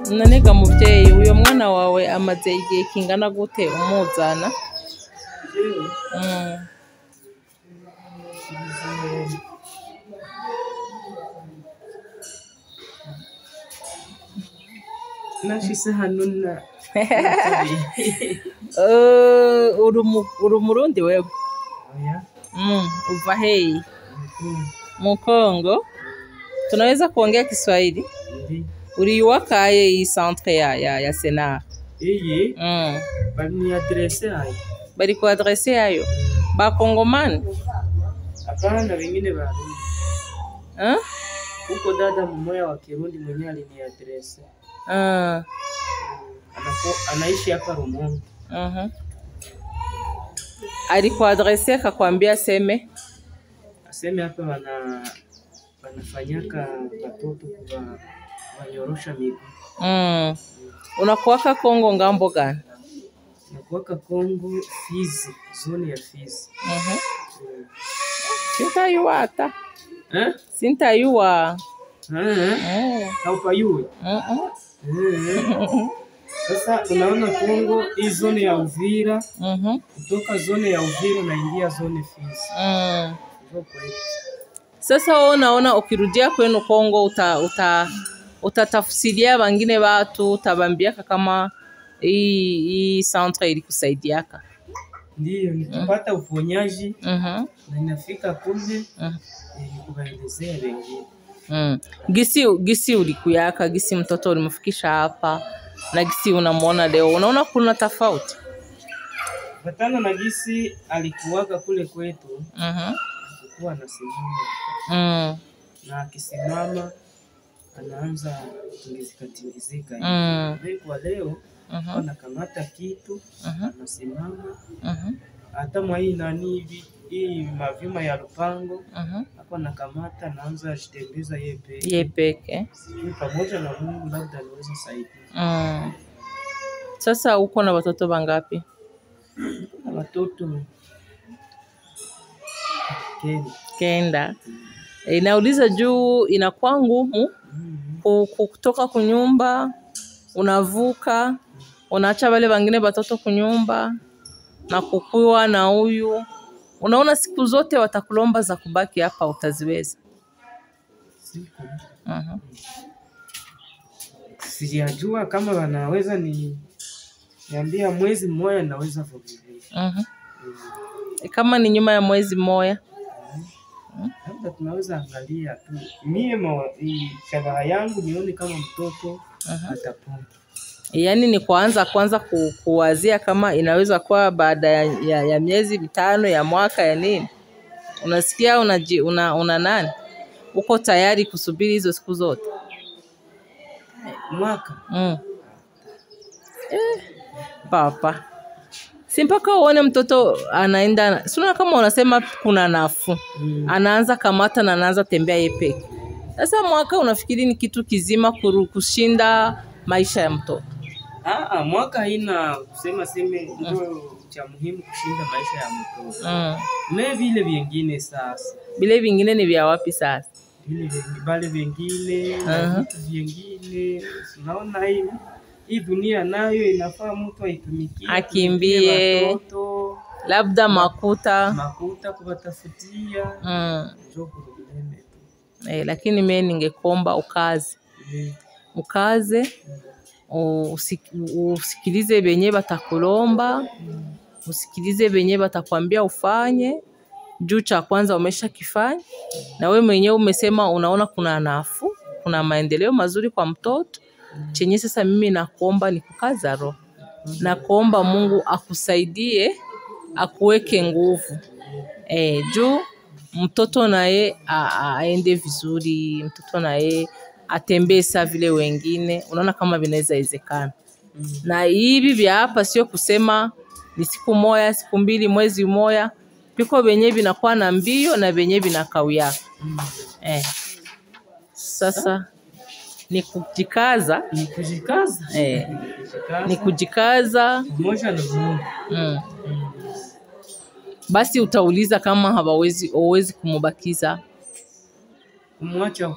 Nanega muvyeyi, uyo mwana wawe amaze igihe kingana gute umuzana? Mm. Nashise hano na Uri umurundi wewe? Oya. Uva heyi? Mukongo. Tunaweza kuongea Kiswahili? Ndi. Uliwakaye hii centre ya Senar? Iyi bari ni adresse ayo. Bari ku adresse yayo bakongomani? Hapana, wengine Barundi. Eh? Huko dada mmoja wa Kirundi mwenyewe aliniadresse. Ah. Anaishi hapa Rumonge. Alikuadresse akakwambia seme? Aseme hapa wanafanyaka watoto kuwa wanyorosha miguu. Unakuwaka Kongo ngambo gani? Nakuwaka Kongo Fizi, zone ya Fizi. Sintayua hata. Eh? Sintayua. Eh? Haupayui? Sasa unaona Kongo hii zone ya Uvira, kutoka zone ya Uvira unaingia zone Fizi. Ndio kwetu. Sasa wewe unaona ukirudia kwenu Kongo utatafsiria wengine watu, utabambiaka kama hii centre ilikusaidiaka? Ndiyo, nikipata uponyaji na inafika kule, kuwaelezea wengine. Gisi ulikuyaka, gisi mtoto ulimfikisha hapa na gisi unamuona leo, unaona kuna tofauti? Patana na gisi alikuwaka kule kwetu, alikuwa anasimama. Na akisimama anaanza tingizika tingizika. Kwa leo anakamata kitu, anasimama. Hata mwa hii nani hivi, hii mavyuma ya lupango, hapo anakamata anaanza jitembeza yeye peke. Yeye peke. Sijui pamoja na Mungu labda anaweza saidia. Sasa uko na watoto wangapi? Na watoto kenda. Kenda. Nauliza juu inakuwa ngumu kutoka kunyumba, unavuka, unaacha wale wengine watoto kunyumba na kukua na huyu. Unaona siku zote watakulomba za kubaki hapa, utaziweza? Siku. Sijajua kama wanaweza ni niambia mwezi mmoja naweza vumilia. Kama ni nyuma ya mwezi mmoja? Labda tunaweza angalia tu. Mie shabaha yangu nione kama mtoto atapona. Yaani ni kuanza kwanza kuwazia kama inaweza kuwa baada ya miezi 5 ya mwaka ya nini. Unasikia una nani? Uko tayari kusubiri hizo siku zote? Mwaka. Papa. Si mpaka uone mtoto anaenda, si unaona kama unasema kuna nafuu. Anaanza kamata na anaanza tembea yeye peke. Sasa mwaka unafikiri ni kitu kizima kushinda maisha ya mtoto? Mwaka haina kusema seme ndio cha muhimu kushinda maisha ya mtoto. Me vile vingine sasa. Vile vingine ni vya wapi sasa? Vile vale vingine, vitu vingine. Unaona hii dunia nayo inafaa mtu aitumikie, akimbie watoto, labda makuta. Makuta kuwatafutia. Ndio probleme tu. Lakini mimi ningekomba ukaze. Ukaze, usikilize benye batakulomba, usikilize benye batakwambia ufanye. Juu cha kwanza umeshakifanya na wewe mwenyewe umesema unaona kuna nafuu, kuna maendeleo mazuri kwa mtoto. Chenye sasa mimi nakuomba ni kukaza roho. Nakuomba Mungu akusaidie, akuweke nguvu. Juu mtoto naye aende vizuri, mtoto naye atembee sawa vile wengine. Unaona kama vinaweza wezekana. Na hivi vya hapa sio kusema ni siku moja, siku mbili, mwezi moja. Biko benye binakuwa na mbio na benye binakawia. Sasa ni kujikaza. Ni kujikaza. Ni kujikaza. Mmoja na Mungu. Basi utauliza kama hawawezi kumubakiza. Kumwacha.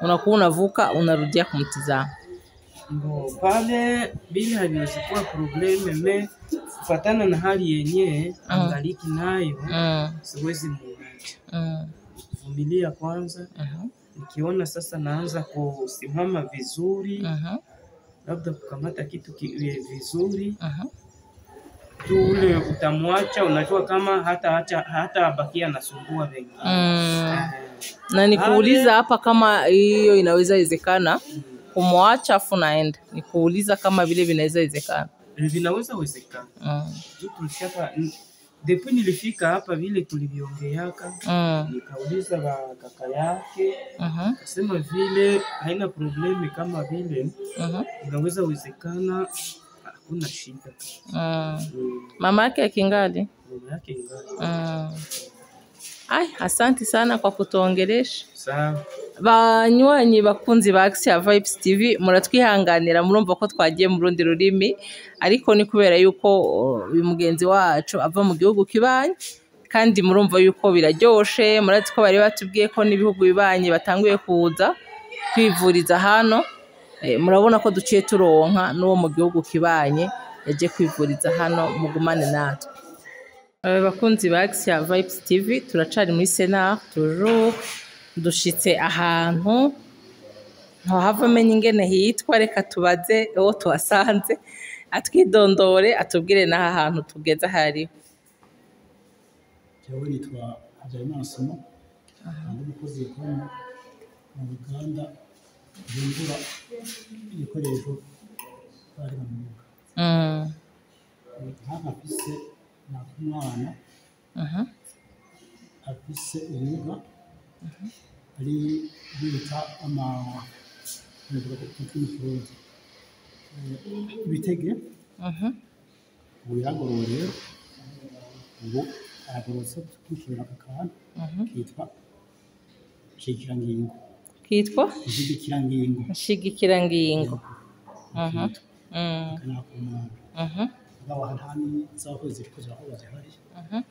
Unakuwa unavuka unarudia kumtizama. Bo pale bile haviwezi kuwa problème, mais kufatana na hali yenyewe angaliki nayo siwezi muacha, vumilia kwanza. Nikiona sasa naanza kusimama vizuri, labda kukamata kitu vizuri tu, ule utamwacha, unajua kama hata abakia anasumbua wengine. Na nikuuliza hapa kama hiyo inaweza wezekana kumwacha afu naenda, nikuuliza kama vile vinaweza wezekana. Vinaweza wezekana. Juu tulishaka depuis nilifika hapa vile tuliviongeaka, nikauliza ba kaka yake, akasema vile haina problème, kama vile inaweza wezekana, hakuna shida. Mama yake akingali? Mama yake ingali. Ai, asante sana kwa kutuongelesha. Sawa. Banywanyi bakunzi ba Axia Vibes TV, muratwihanganira murumva ko twagiye mu rundi rurimi, ariko ni kubera yuko uyu mugenzi wacu ava mu gihugu kibanyi, kandi murumva yuko biraryoshe. Murazi ko bari batubwiye ko n'ibihugu bibanyi batanguye kuza kwivuriza hano. Murabona ko duciye turonka n'uwo mu gihugu kibanye yaje kwivuriza hano. Mugumane natwe. Bakunzi ba Axia Vibes TV, turacari muri Sénat toujours, dushitse ahantu ntohava amenya ingene hitwa. Reka tubaze uwo tuhasanze atwidondore, atubwire n'aha hantu tugeze ahariho. Jewe nitwa Habyarimana Simon, ndi umukozi ukora mu ruganda ruhindura ibikoresho bari mu mwuga. Nk'aha mfise n'akumwana afise ubumuga ari bita ama mu Kirundi ibitege. Ubu yaragorowe rero, ubu aragororotse, tukikorera aka kantu kitwa nshigikirangingo. Kitwa nshigikirangingo. Nshigikirangingo. Aka ni ak'umwana. Mugabo aha nta n'iz'abakozi ziriko zirakorwa zihari,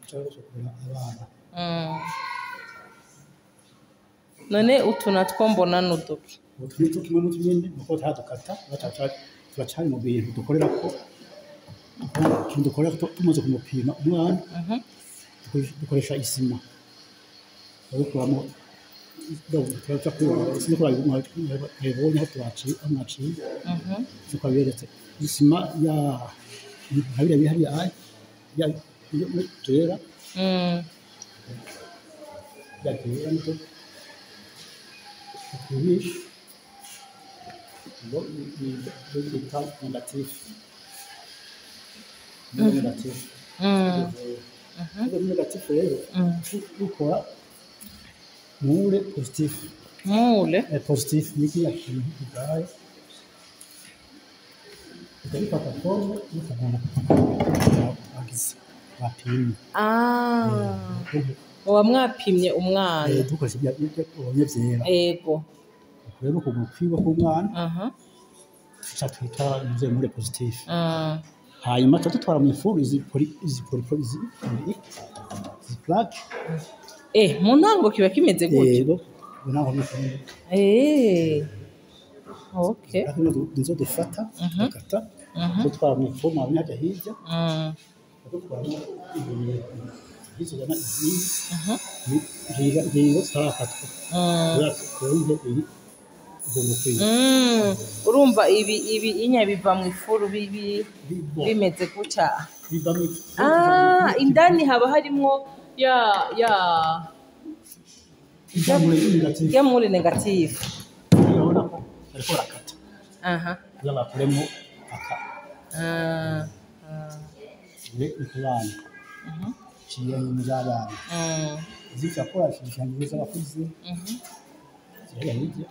dushobora gukorera abana. None utu natwo mbona n'uduki? Utu ni tumwe n'utu nyene, nuko tutaradukata, turacari mu bintu dukorerako. Ikintu dukorera tumaze kumupima umwana, dukoresha isima babikuramo, turaca siniko babibonye aho twaciye, aho mwaciye siko baberetse isima ya nka biriya biri hariya ya byera, ya byera nibyo dupimisha, ngo ni bita négatif, négatif. Négatif rero dukora moule positif. Moule positif ni kiriya kintu kigaye bifata forme y'ukuguru bagize bapimye. Uba mwapimye umwana? Dukoresha ibyo ubonye vyera. Ego. Rero ukuguru kwiwe k'umwana tuca twita nze moule positif. Hanyuma tuca dutwara mu ifuru izi poli izi poli izi izi plaque. Mu ntango kiba kimeze gutyo? Yego, mu ntango ni uko. Okay. Nizo dufata tugakata, dutwara mu ifuru, mwabonye hajya hirya, dutwaramo ibintu bizana izindi ngingo zitarakatwa kugira twumve iyi ugomba kwiga. Urumva ibi inya biva mu ifuru bibi bimeze gutya. Biva mu ifu. Indani haba harimwo ya ya moule négatif. Ya moule négatif. Urabona ko bariko barakata kugira bakuremo aka ni ku bana nshigikirangingo z'abana, izi turakora nshigikirangingo z'abakuze zirahera hirya.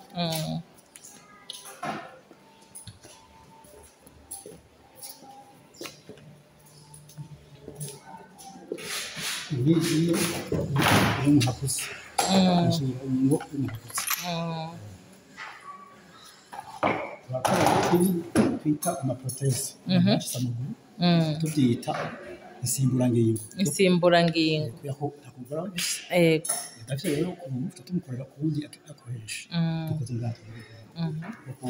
Iyi iyo umuntu akuze, inshigikirangingo y'umuntu akuze. Turakora ibi twita ama prothèse bacitse amaguru, tubyita insimburangingo. Insimburangingo. Kubera ko ntakuguru aba afise. Ego. Ndavyo rero ubu tuca tumukorera ku wundi akoresha dukoze ngaha. Uku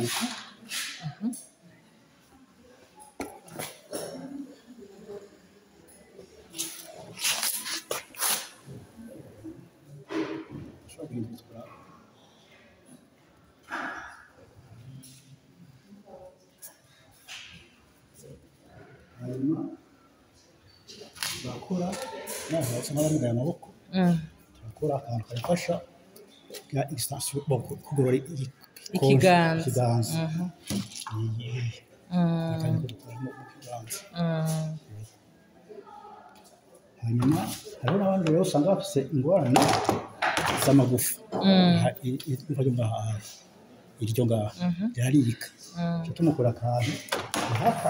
Turakora n'abantu basa n'abamugaye amaboko, turakora akantu kabafasha kugira extension, bon, kugorora Ikiganza. Ikiganza. Iyi akantu ko dukora mu kiganza. Hanyuma hariho n'abandi rero usanga bafise ingorane z'amagufa. Igufa ryo ngaha, iryo ngaha rirarika. Tuca tumukora akantu hafi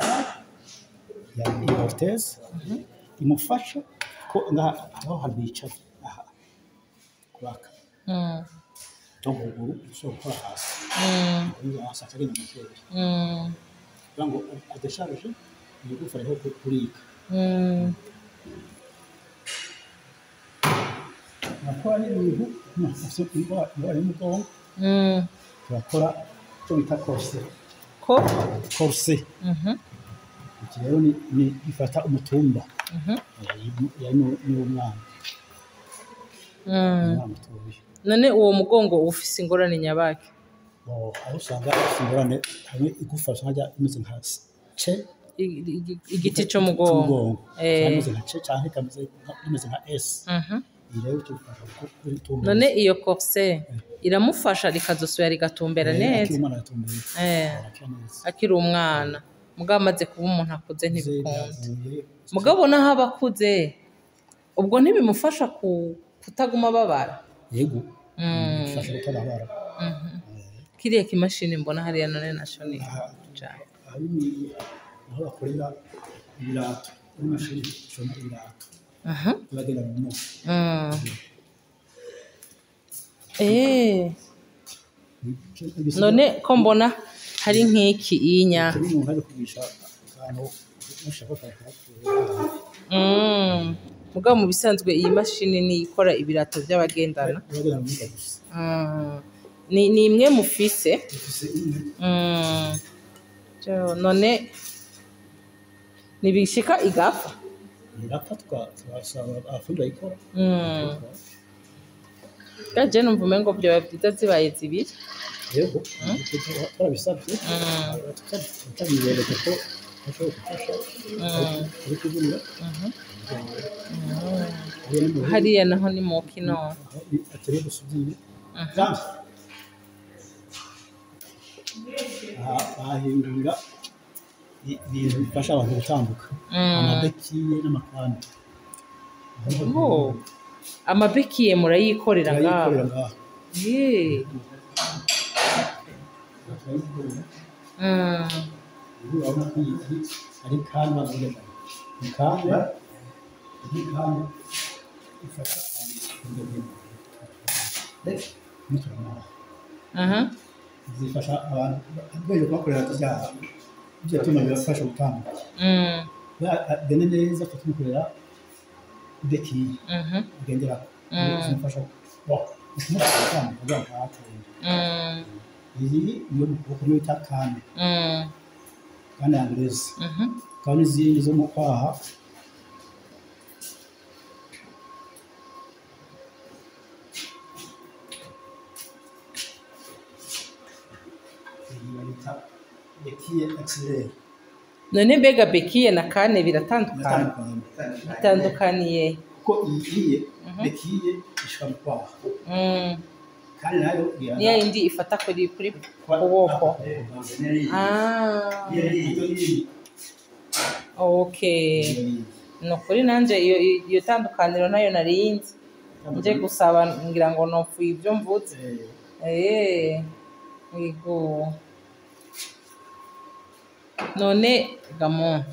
ya orthèse imufasha ko ngaha aho hantu yicaye aha kubaka, donc ukuguru ushobora gukora hasi, kuri hasi akagenda mu kirere, kugira ngo adécharge igufa ririho kurika. Turakora n'ibintu umuntu afise ingwara y'umugongo, turakora icyo bita corset. Ko Corset. Iki rero ni gifata umutumba. Yari n'umwana, umwana mutoya. None uwo mugongo uba ufise ingorane nyabaki? Bo, aho usanga afise ingorane hamwe igufa usanga rimeze nka C. Igiti c'umugongo. C'umugongo. Usanga rimeze nka C canke rimeze nka S. Iyi rero tubifasha kuritumbereza. None iyo corset iramufasha rikazosubira rigatumbera Akiri neza? umwana aratumbera. Arakira neza. Akiri umwana, mugabo amaze kuba umuntu akuze ntibikunda. Biravuye. Mugabo naho aba akuze, ubwo ntibimufasha kutaguma ababara? Yego, bifasha kutababara. Kiriya kimashini mbona hariya none naco ni cane? Ahanini aho bakorera ibirato, muri mashini ishona ibirato bagenda mu mugongo. None ko mbona hari nk'iki inya? Turi umuntu ari kugisha akantu mushaka Mugabo mu bisanzwe iyi mashini ni ikora ibirato by'abagendana? Bagenda mu mugongo gusa. Ni imwe mufise? Dufise imwe. None ntibishika igapfa? Irapfa, tugasaba abafundi bayikora. Gaje numva umengo vyoba vyiza zibaye zibiri. Yego, twarabisabye, tutabibereka ko bashobora gufasha ari kuvunira. Hariya naho ni mu kino? Atelier de soudure. Jean. Aha bahingurira ibintu bifasha abantu gutambuka, amabéquilles n'amacannes. Oh. Amabéquilles murayikorera ngaho? Turayikorera ngaho. Turayikorera. Ubu urabona ko iyi ari canne bavuga, ni canne, ni canne ifasha abantu kugenda. Zifasha abantu rwego kubakorera bya byuma bibafasha gutambuka. Agende neza, tukamukorera béquille agenderako, zimufasha kumufasha gutambuka kugira ngo ntatere. Iyi niyo mu kuboko, niyo bita canne, canne anglaise. Hakaba n'izindi zo mu kwaha. Iyi bayita béquille axillaire. None mbega béquille na canne biratandukana? Biratandukanye. Bitandukaniye? Kuko iyi béquille ishika mu kwaha, kandi nayo Niya yindi ifata kuri kuboko. Ah, okay. Ni ukuri nanje iyo tandukaniro nayo narinzi, nje gusaba ngira ngo nopfuye ibyo mvuze. Yego. None gamo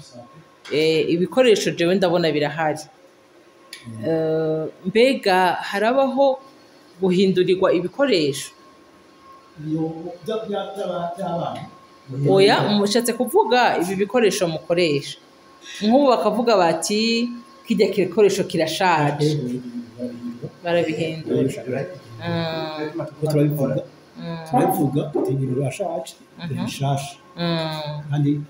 ibikoresho jewe ndabona birahari. Mbega harabaho guhindurirwa ibikoresho? Iyo by'abana? Oya, mushatse kuvuga ibi bikoresho mukoresha, nk'ubu bakavuga bati kijya gikoresho kirashaje, barabihindura? Kuko turabivuga, turabivuga tuti ibintu birashaje, bishasha, kandi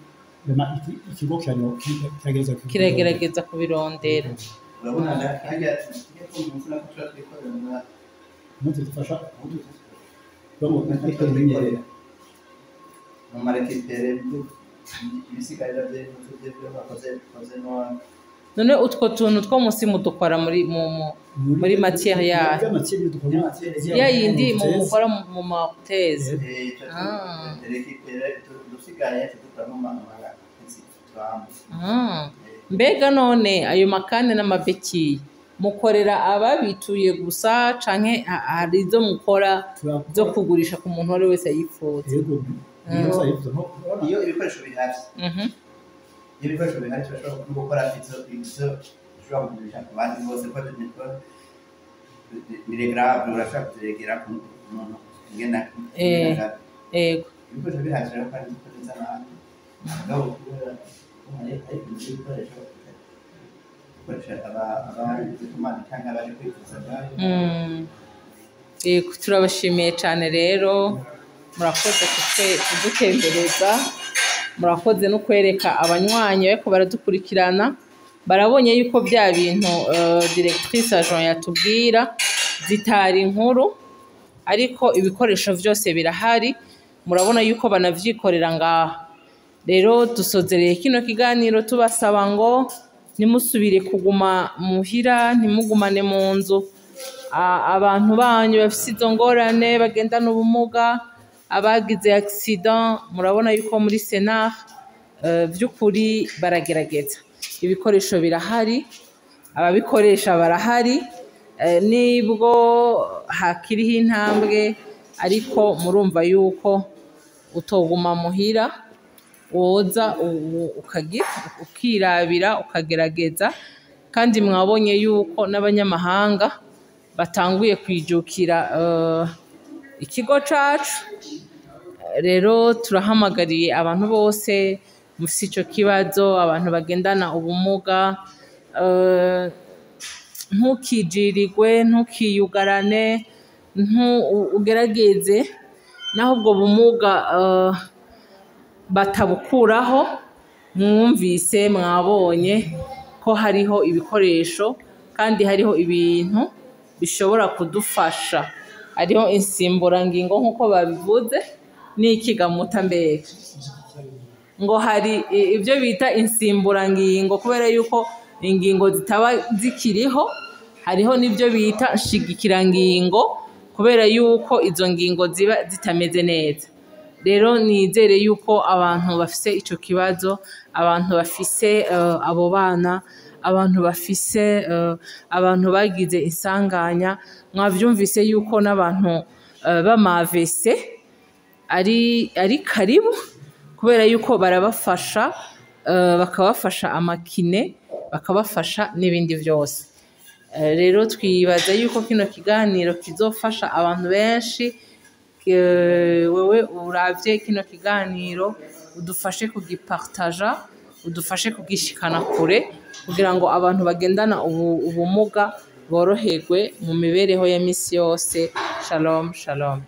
ikigo kiragerageza. Kiragerageza kubirondera. Urabona harya tujya kumva ko tuba twikorera ngaha. Umunsi dufasha kumenyerera. Mu marécupérer ibisigarira by'ibyo bakoze, bakoze no None utwo tuntu two munsi mudukora muri muri matière yayo? Ya matière dukora. Ya yindi mu mukora mu ma orthèse. Dusigaye tudukuramo. Mbega none ayo makane n'amabekiye mukorera ababituye gusa canke hari izo mukora zo kugurisha ku muntu uwo wese yifuza? Yego. Iyo ibikoresho bihari. Iyo ibikoresho bihari turashobora no gukora izo dushobora kugurisha ku bandi bose, ko ni regrave urashobora kuziregera ku muntu ingena. Yego. Ibikoresho bihari rero kandi dukoresha n'abandi. Mugabo kubera hari ibikoresho gukoresha abagize kumana cyangwa abaje kwivuza. Yego, turabashimiye cyane rero, murakoze kudutembereza, murakoze no kwereka abanywanyi bariko baradukurikirana, barabonye yuko bya bintu directrice agent yatubwira zitari inkuru, ariko ibikoresho vyose birahari, murabona yuko banavyikorera ngaha. Rero dusozereye kino kiganiro tubasaba ngo ntimusubire kuguma muhira, ntimugumane mu nzu abantu banyu bafise izo ngorane, bagendana ubumuga, abagize accident. Murabona yuko muri Senar vy'ukuri baragerageza, ibikoresho birahari, ababikoresha barahari, nibwo hakiriho intambwe, ariko murumva yuko utoguma muhira, woza ukagira ukirabira ukagerageza. Kandi mwabonye yuko n'abanyamahanga batanguye kwijukira ikigo cacu. Rero turahamagariye abantu bose mufise ico kibazo, abantu bagendana ubumuga, ntukijirirwe, ntukiyugarane, ugerageze naho ubwo bumuga batabukuraho. Mwumvise mwabonye ko hariho ibikoresho kandi hariho ibintu bishobora kudufasha, hariho insimburangingo nk'uko babivuze n'ikigamuta mbega ngo hari ibyo bita insimburangingo, kubera yuko ingingo zitaba zikiriho, hariho n'ibyo bita nshigikirangingo, kubera yuko izo ngingo ziba zitameze neza. Rero nizere yuko abantu bafise ico kibazo, abantu bafise abo bana, abantu bafise abantu bagize insanganya, mwavyumvise yuko n'abantu b'amavese ari karibu, kubera yuko barabafasha, bakabafasha amakine, bakabafasha n'ibindi vyose. Rero twibaza yuko kino kiganiro kizofasha abantu benshi. Wewe uravye kino kiganiro udufashe kugipartaja, udufashe kugishikana kure, kugira ngo abantu bagendana ubumuga boroherwe mu mibereho ya misi yose. Shalom, shalom.